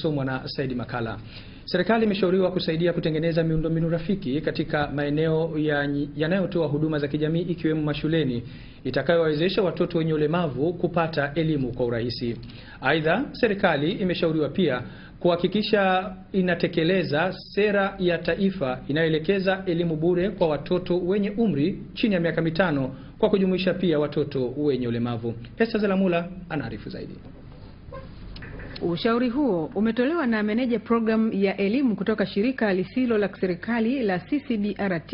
Somwa na Saidi Makala. Serikali imeshauriwa kusaidia kutengeneza miundombinu rafiki katika maeneo yanayotoa huduma za kijamii ikiwemo mashuleni itakayowawezesha watoto wenye ulemavu kupata elimu kwa urahisi. Aidha, serikali imeshauriwa pia kuhakikisha inatekeleza sera ya taifa inayoelekeza elimu bure kwa watoto wenye umri chini ya miaka 5 kwa kujumuisha pia watoto wenye ulemavu. Esther Zelamula anaarifu zaidi. Ushauri huo umetolewa na meneja program ya elimu kutoka shirika lisilo la serikali la CCBRT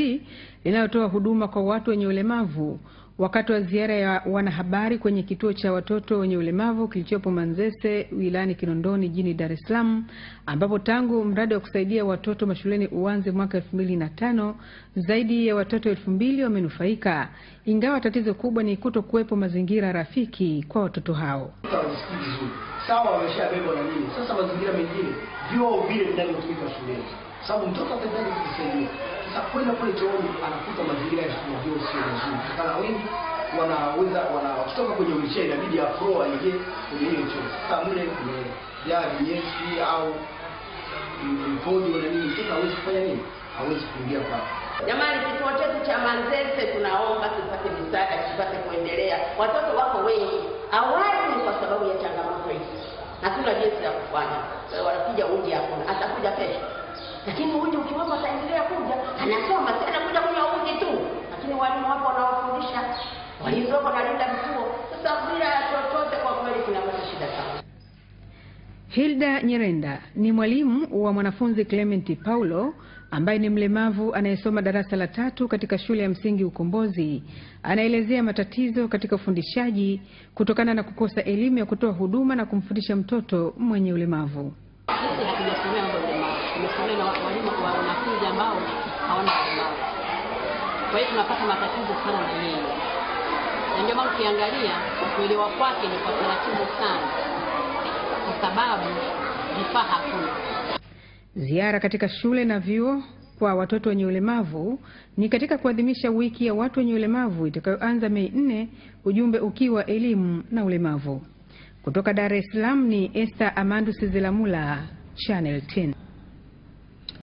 linalotoa huduma kwa watu wenye ulemavu wakati wa ziara ya wanahabari kwenye kituo cha watoto wenye ulemavu kilichopo Manzese wilayani Kinondoni jijini Dar es Salaam, ambapo tangu mradi wa kusaidia watoto mashuleni uanze mwaka 2005 zaidi ya watoto 2000 wamenufaika, ingawa tatizo kubwa ni kutokuwepo mazingira rafiki kwa watoto hao. Sawa, wameshabebwa na nini. Sasa mazingira mengine vyoo vile vinavyotumika shuleni, sababu mtoto atahitaji kujisaidia. Sasa kwenda pale chooni anakuta mazingira ya vyoo sio mazuri. Kutokana wengi wanaweza wanatoka kwenye wheelchair, inabidi afro aingie kwenye hiyo choo. Sasa mle kumejaa vinyesi au mkojo na nini, mtoto hawezi kufanya nini? Hawezi kuingia pale. Jamani, kituo chetu cha Manzese tunaomba tupate misaada, tupate kuendelea. Watoto wako wengi. Awali ni kwa sababu ya changamoto hizi. Hatuna jinsi ya kufanya. Wanakuja uji hakuna. Atakuja kesho. Lakini uji ukiwapa ataendelea kuja. Anasoma tena kuja kunywa uji tu. Lakini walimu wako wanawafundisha. Walinzi wako wanalinda vituo. Sasa bila chochote kwa kweli tunapata shida sana. Hilda Nyerenda ni mwalimu wa mwanafunzi Clement Paulo ambaye ni mlemavu anayesoma darasa la 3 katika shule ya msingi Ukombozi. Anaelezea matatizo katika ufundishaji kutokana na kukosa elimu ya kutoa huduma na kumfundisha mtoto mwenye ulemavu. Sisi hatujasomea mambo ya ulemavu. Tumesomea na walimu wa wanafunzi ambao hawana ulemavu. Kwa hiyo tunapata matatizo sana na yeye. Na ndio maana ukiangalia kuelewa kwake ni kwa taratibu sana, kwa sababu vifaa hakuna. Ziara katika shule na vyuo kwa watoto wenye ulemavu ni katika kuadhimisha wiki ya watu wenye ulemavu itakayoanza Mei 4, ujumbe ukiwa elimu na ulemavu. Kutoka Dar es Salaam ni Esther Amandu Sizilamula, Channel 10.